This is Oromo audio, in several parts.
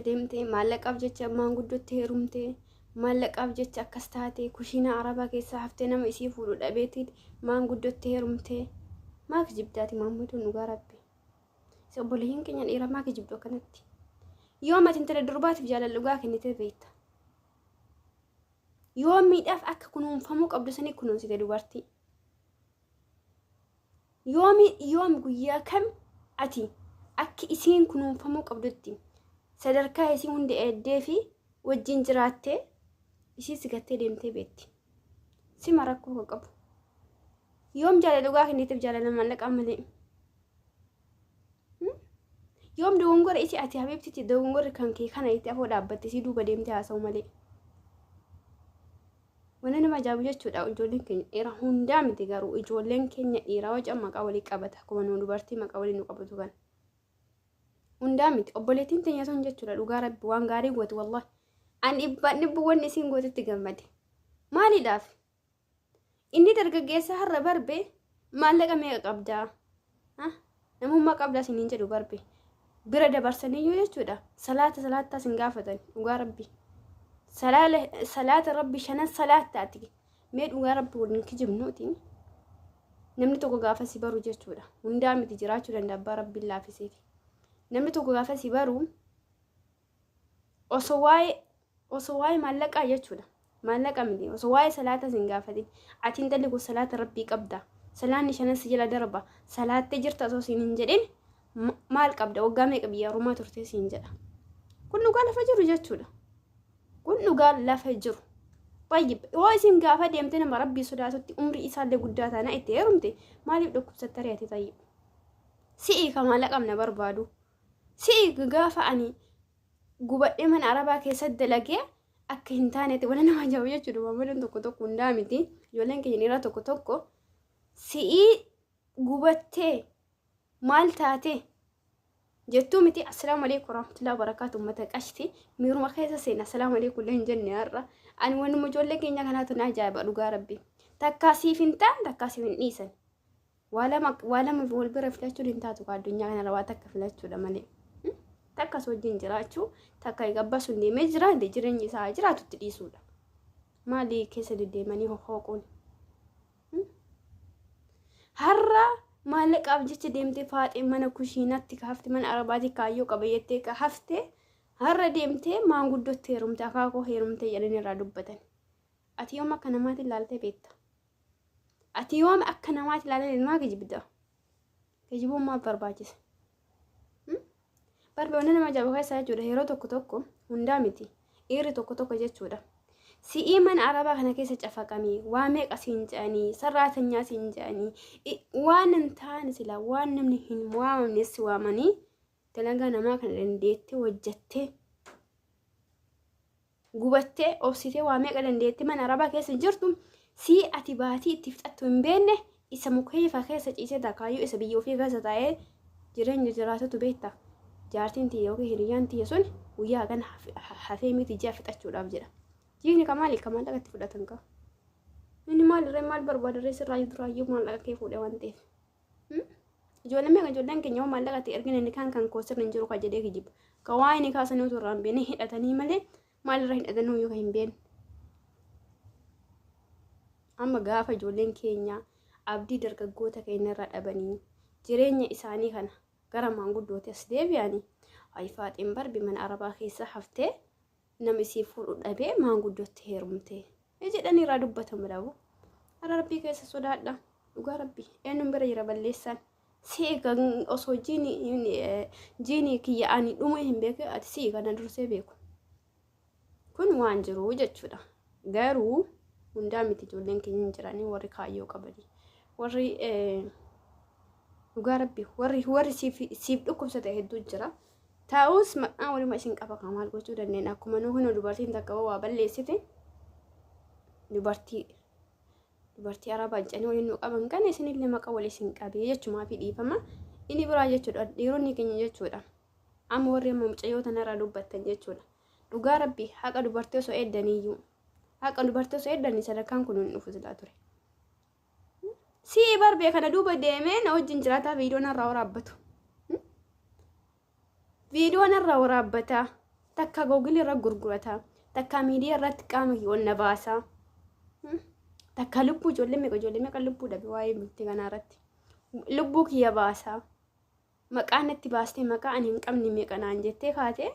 Deemtee maallaqaaf jecha maanguddootti heerumtee, maallaqaaf jecha akkas taate, kushiinaa arabaa keessaa haftee nama isii fuudhu dhabeetiin maanguddootti heerumtee. Maa kijibdaati maammaduun? Dhugaa rabbi. Isa obboleeyyiin keenya dhiira, maa kijibdu akkanatti? Yoo ati intala durbaatiif jaalala dhugaa kennitee beekta? Yoo miidhaaf akka kunuunfamuu qabdu sanii kunuunsite dubartii? Yoomi, yoom, guyyaa kam ati akki isiin kunuunfamuu qabdutti sadarkaa isii hunda eeddee fi wajjin jiraattee isii sigattee deemtee beekti? Sima rakkoo kan qabu. Yoom jaalala dhugaa kenniteef, jaalala maallaqaa malee? Yoom dogongora isii ati habiibtitti dogongorri kan kee kana itti afoo dhaabbatte isii duuba deemtee haasa'u malee? Wanni nama ajaa'ibu jechuudha, ijoolleen keenya dhiira, hundaa miti garuu, ijoolleen keenya dhiiraa waca maqaa walii qabata, akkuma nu dubartii maqaa walii nu qabatu kana. Hundaa miti. Obboleettiin teenya sun jechuudha, dhugaa rabbi waan gaarii goote, wallahi. Ani dhibbaan dhibbu wanni isiin gootetti gammade. Maaliidhaaf? Inni dargaggeessa har'a barbe maallaqa meeqa qabdaa? Namummaa qabdaa isiniin jedhu barbe. Bira dabarsaniyyuu jechuudha. Salaata salaattaa isin gaafatan, dhugaa rabbi. Salaata rabbi shanan salaattaati. Mee dhugaa rabbi waliin kijibnuutiin, namni tokko gaafa si baru jechuudha. Hundaa miti, jiraachuu danda'a abbaa rabbiin laafiseef. Namni tokko gaafa si baru osoo waa'ee maallaqaa jechuudha. Maallaqa miti, osoo waa'ee salaata sin gaafatin, ati intalli kun salaata rabbii qabda, salaanni shanan si jala darba, salaattee jirta osoo siin hin jedhin, maal qabda, waggaa meeqa biyya Oromaa turtee siin jedha. Kun dhugaa lafa jiru jechuudha. Kun dhugaa lafa jiru. Tayyib, yoo isin gaafa deemte nama rabbii sodaatutti, umrii isaallee guddaa taana itti heerumte, maaliif dhukkubsatta re'ate? Tayyib. Si'i ka maallaqa na barbaadu. Si'i gaafa ani gubadhee mana arabaa keessatti dalagee akka hin taanetti. Wala nama ajaa'ibu jechuudha, maamaluun tokko tokko, hundaa miti. Ijoolleen keenya dhiiraa tokko tokko si'ii gubattee maal taate jettuu miti. Assalaamu alaikum warahmatullahi wabarakaatu, uummata qashti, miiruma keessa seena. Assalaamu alaikum illee hin jenne har'a. Ani wanuma ijoollee keenya kanaatu na ajaa'iba, dhugaa rabbi. Takkaa siif hin ta'an, takkaa siif hin dhiisan. Waa lama, waa lama wal bira filachuun hin taatu ka addunyaa kanarra, waa takka filachuudha malee. Takka wajjin jiraachuu, takka egaa sun deemee jiraate jireenya isaa jiraatutti dhiisuudha. Maali keessa deddeemanii hohooquun? Har'a maallaqaaf jecha deemtee faaxee mana kushiinaatti hafte, mana arabaatti kaayyoo qaba jettee ka hafte, har'a deemtee maanguddootti heerumte, akaakoo heerumte jedhanii irraa dubbatan. Ati yoom akka namaatti ilaaltee beekta? Ati yoom akka namaatti ilaaltee? Maa kijibda? Kijibuun maaf barbaachisa? Barbe wanni nama ajaa'ibu keessaa jechuudha, yeroo tokko tokko, hundaa miti, dhiirri tokko tokko jechuudha. Si'ii mana arabaa kana keessa cafaqamee waa meeqa siin jedhanii, sarraatanyaa siin jedhanii, waan hin taane, sila waan namni hin waamamne si waamanii, dalagaa namaa kana dandeettee hojjattee, gubattee, obsitee, waa meeqa dandeettee mana arabaa keessa jirtu, sii ati baatii itti fixattu hin beekne, isa mukeefa keessa ciisee takaayyuu isa biyya ofii keessa taa'ee jireenya jiraatutu beekta. Jaartiin tiyya yookiin hiriyyaan tiyya sun guyyaa kana hafee miti ji'a fixachuudhaaf jedha. Jiini ka maali? Ka maallaqa itti fudhatan ka. Inni maal irree, maal barbaada irree sirraa duraayyuu maallaqa kee fuudhe waan ta'eef? Ijoolleen meeqa, ijoolleen keenya hoo maallaqa itti ergina, inni kaan kan koo sirni hin jiru ka jedhee kijiba. Ka waa inni kaasanii utuu irraa hin beekne hidhatanii malee, maal irra hidhatanii yoo hin beekne. Amma gaafa ijoolleen keenya abdii dargaggoota keenya irraa dhabanii jireenya isaanii kana gara maanguddooti as deebi'anii, ay faaxeen barbi mana arabaa keessa haftee nama isii fuudhu dhabee maanguddootti heerumte jedhanii irraa dubbatamu dhabu. Har'a rabbii keessa sodaadha. Dhugaa rabbi, eenyuun bira jira balleessaan? Si'i kan osoo jiini kiyya ani dhuma hin beeku, ati si'i kana dursee beeku. Kun waan jiru jechuudha. Garuu hundaa miti, ijoolleen keenya hin jiranii warri kaayyoo qabanii. Warri dhugaa rabbi warri siif dhukkubsate hedduu jira. Ta'us maqaan waluma isin qaba kan maal gochuu dandeenya? Akkuma nu hinu, dubartiin takka waa balleessite dubartii arabaa jedhanii waliin nu qaban kana, isinillee maqaa wal isin qabee jechumaa fi dhiifama. Inni biraa jechuudha, dhiironni keenya jechuudha. Amma warri amma mucayyoo tanarraa dubbattan jechuudha. Dhugaa rabbi, haqa dubartii osoo eeddaniiyyuu, haqa dubartii osoo eeddanii, sadarkaan kun hin dhufu silaa ture. Si'i barbee kana duuba deemee na wajjin jiraataa viidiyoo narraa waraabbatu. Viidiyoo narraa waraabbataa. Takka googilii irra gurgurata. Takka miidiyaa irratti qaama kiyya ol na baasa. Takka lubbuu ijoollee meeqa lubbuu dhabe waa'ee bultii kanaa irratti. Lubbuu kiyya baasa. Maqaa natti baastee maqaa ani hin qabne meeqa naan jettee kaatee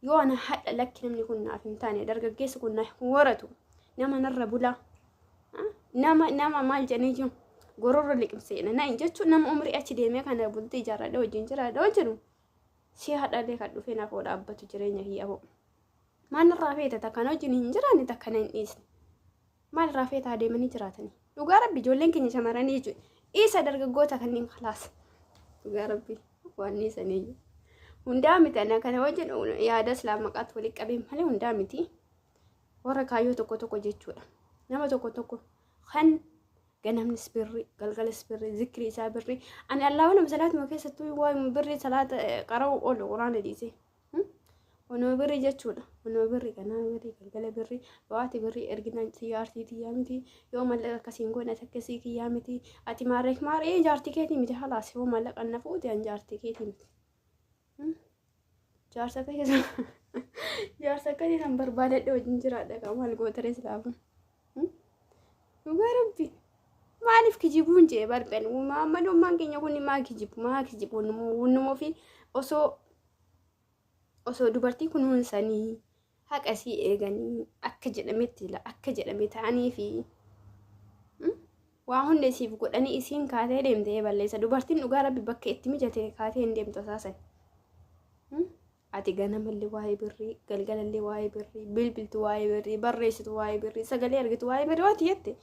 yoo ana hadha lakki namni kun naaf hin taane, dargaggeessi kun na hin horatu, nama narra bulaa, nama nama maal jedhanii jiru gororra liqimseena na jechuun nama umrii achi deemee kana bultii ijaarradhe wajjin jiraadha jedhu si hadhallee kan dhufee naaf dhaabbatu jireenya kiyya hoo. Maal irraa feeta? Takka na wajjin hin jiraanne, takka na hin dhiisne. Maal irraa feetaa deemanii jiraatanii? Dhugaa Rabbi, ijoolleen keenya shamarranii jechuudha. Isa dargaggoota kanneen kalaas. Dhugaa Rabbi waan dhiisanii. Hundaa miti, ana kana wajjin yaada islaam maqaatti walitti qabee malee hundaa miti. Warra kaayyoo tokko tokko jechuudha. Nama tokko tokko kan ganamnis birri, galgalas birri, zikrii isaa birri. Ani Allaahu nama salaatuma keessattuu waan birri salaata qara'u oolu quraana dhiise. Onoo birri jechuudha. Onoo birri, ganama birri, galgala birri, waati birri erginaan jaartii tiyyaa miti. Yoo mallaqa akkasiin goone ati akkasii kiyyaa miti. Ati maarreek maarree jaartii keetii miti, halaas yoo mallaqa na fuute an jaartii keetii miti. Jaarsa akkasii jaarsa akkasii san barbaadadhe wajjin jiraadha kan maal gootaree silaafu. Dhugaa Rabbi. Maaliif kijibuun jee barben maammadummaan keenya kun maa kijibu, maa kijibu? Wannuma ofii osoo dubartii kunuunsanii, haqa isii eeganii, akka jedhametti akka jedhame ta'anii fi waa hunda isiif godhanii isiin kaatee deemtee balleessa. Dubartiin dhugaa Rabbi bakka itti mijate kaatee hin deemtu asaasan. Ati ganamallee waa'ee birrii, galgalallee waa'ee birrii, bilbiltu waa'ee birrii, barreessitu waa'ee birrii, sagalee argitu waa'ee birrii waati jette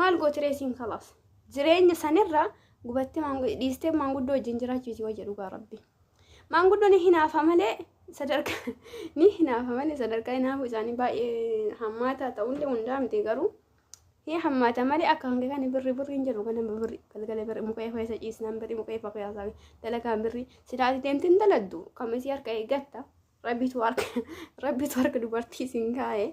maal gootiree isiin? Kalaas jireenya sanirraa gubattee dhiistee maanguddoo wajjin jiraachuuti wayya, dhugaa Rabbi. Maanguddoo ni hinaafa malee, sadarkaa ni hinaafa malee, sadarkaa hinaafuu isaanii baay'ee hammaataa ta'ullee, hundaa miti garuu ni hammaata malee, akka hanga kana birri birri hin jedhu. Ganama birri, galgala birri, muka keessa ciisnaan birri, muka efa keessaa dalagaan birri. Silaa ati deemtee hin daladdu kam isii harka eeggatta? Rabbitu harka dubartii isin kaa'e.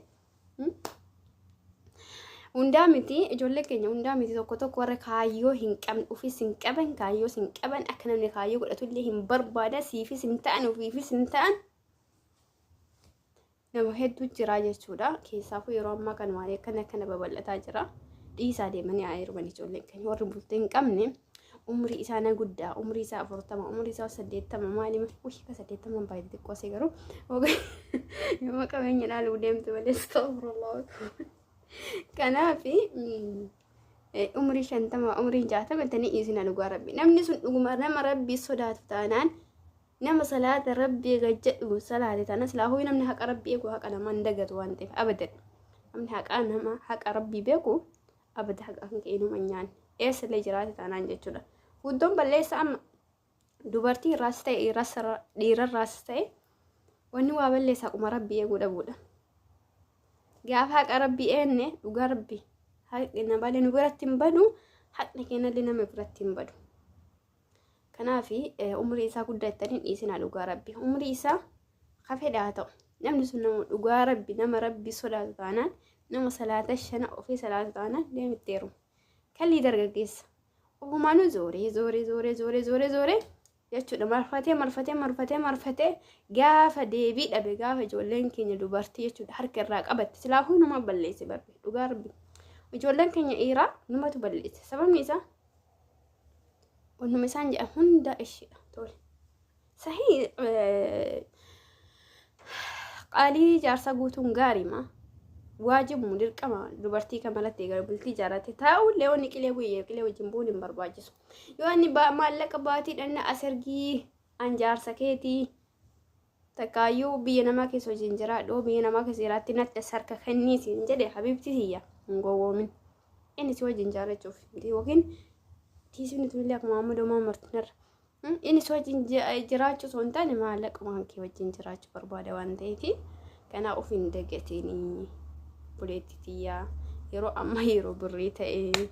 Hundaa miti, ijoollee keenya hundaa miti, tokko tokko warra kaayyoo hin qabne, ofiis hin qaban, kaayyoos hin qaban, akka namni kaayyoo godhatullee hin barbaada, siifis hin ta'an, ofiifis hin ta'an, nama hedduu jira jechuudha. Keessaafuu yeroo ammaa kan waan akkana akkana babal'ataa jira. Dhiisaa, deemanii haa heeruman ijoolleen keenya. Warri bultii hin qabne umrii isaa na guddaa, umrii isaa 40, umrii isaa 80, maali wih ka 80 baay'ee xiqqoo garuu yoo qabeenya ilaaluu deemtu malee, astaghfirullah. Kanaaf umrii 50, umrii 60 tanii dhiisina, dhugaa Rabbi. Namni sun dhuguma nama Rabbii sodaatu taanaan, nama salaata Rabbii gajjadhu salaate taanaan, silaafuu namni haqa Rabbii eegu haqa namaa hin dagatu waan ta'eef, abadan namni haqa nama haqa Rabbii beeku abada haqa kan ka'e numa nyaanne eessallee jiraate taanaan jechuudha. Guddoon balleessa amma dubartii irraas ta'e dhiirarraas ta'e wanni waa balleessa haquma Rabbii eeguu dhabuudha. Gaafa haqa Rabbii eenne, dhugaa Rabbii, haqni namallee nu biratti hin badu, haqni keenyallee nama biratti hin badu. Kanaaf umrii isaa guddaa ittanii hin dhiisinaa, dhugaa Rabbii. Umrii isaa kafedha haa ta'u. Namni sun nama dhugaa Rabbi, nama Rabbii sodaatu taanaan, nama salaata shana ofii salaatu taanaan deemitti heerumu. Kallii dargaggeessa. Ofumaanuu zooree zooree zooree zooree zooree zooree jechuudha. Marfatee marfatee marfatee marfatee gaafa deebii dhabe, gaafa ijoolleen keenya dubartii jechuudha harka irraa qabatte, silaafuu numa balleesse barbe, dhugaa Rabbi. Ijoolleen keenya dhiiraa numatu balleesse. Sababni isaa wannuma isaan jedhan hunda ishiidha. Tole. Sahii qaalii jaarsa guutuun gaariima. Waajibu dirqama dubartii kamalatti gara bultii ijaarrate taa'ullee wanni qilee bu'ee qilee wajjin bu'uun hin barbaachisu. Yoo inni maallaqa baatii dhanna as ergii, an jaarsa keetii, takkaayyuu biyya namaa keessa wajjin jiraadhu, biyya namaa keessa jiraatti natti as harka kennii siin jedhe, habiibti tiyya, hin gowwoomin. Inni si wajjin jaalachuuf yookiin tiisifni tunillee akkuma amma domaa martinarra. Inni si wajjin jiraachuu osoo hin taane maallaqa waan kee wajjin jiraachuu barbaada waan ta'eef, kanaaf of hin dagatinii, buleetti tiyyaa. Yeroo amma yeroo birrii ta'e,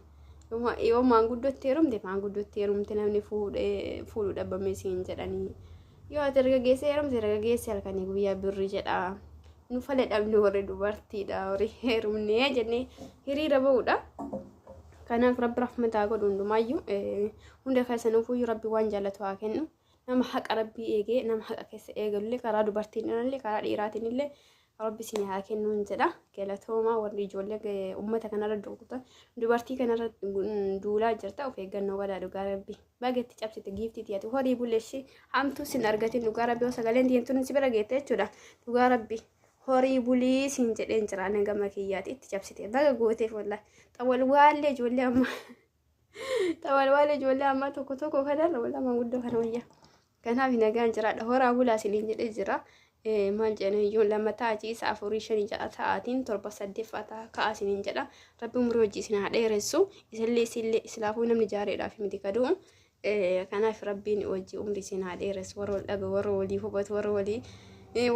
yoo maanguddootti heerumte, maanguddootti heerumte namni fuudhee fuudhuu dhabame siin jedhanii, yoo ati dargaggeessa heerumte, dargaggeessi halkanii guyyaa birrii jedha. Nu fala dhabne, warri dubartiidha, warri heerumnee jennee hiriira ba'uudha. Kanaaf Rabbi rahmataa godhu hundumaayyuu, hunda keessanuufuyyuu Rabbi waan jaallatu haa kennu. Nama haqa Rabbii eegee, nama haqa keessa eegalullee, karaa dubartiin illee karaa dhiiraatiin illee, Rabbi isin haa kennuun jedha. Galatoomaa. Warri ijoollee uummata kanarra duuta, dubartii kanarra duulaa jirta, of eeggannoo godhaa. Dhugaa Rabbi, baga itti cabsite giiftii tiyyaati. Horii buleeshii, hamtuu sin argatin. Dhugaa Rabbi, sagaleen diimtuun si bira geette jechuudha. Dhugaa Rabbi, horii bulii siin jedheen jira. Gama kiyyaati itti cabsite, baga gooteef. Wallaahi xawalwaallee ijoollee ammaa, xawalwaallee ijoollee ammaa tokko tokko kanarra wallaahi manguddoo kana wayyaa. Kanaaf nagaan jiraadha. Horaa bulaa isiniin jedhee jira. Maal jedhan iyyuu, 2 ta'a, ciisa, 4, 5, 6 ta'aatiin, 7, 8 ta'a, ka'a isiniin jedha. Rabbi umurii hojii isin haa dheeressu. Isillee isillee silaafuu namni jaareedhaaf miti kaduu. Kanaaf Rabbiin hojii umrii isin haa dheeressu. Warra wal dhabe, warra walii hubatu, warra walii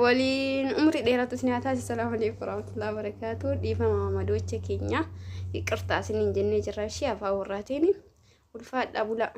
waliin umrii dheeratu isin haa taasisu. Salaamu alaikum warahmatullahi wabarakatuh. Dhiifama mamadoocha keenya, ይቅርታ isiniin jennee jirra. Ishee afaan warraatiin ulfaadha bula.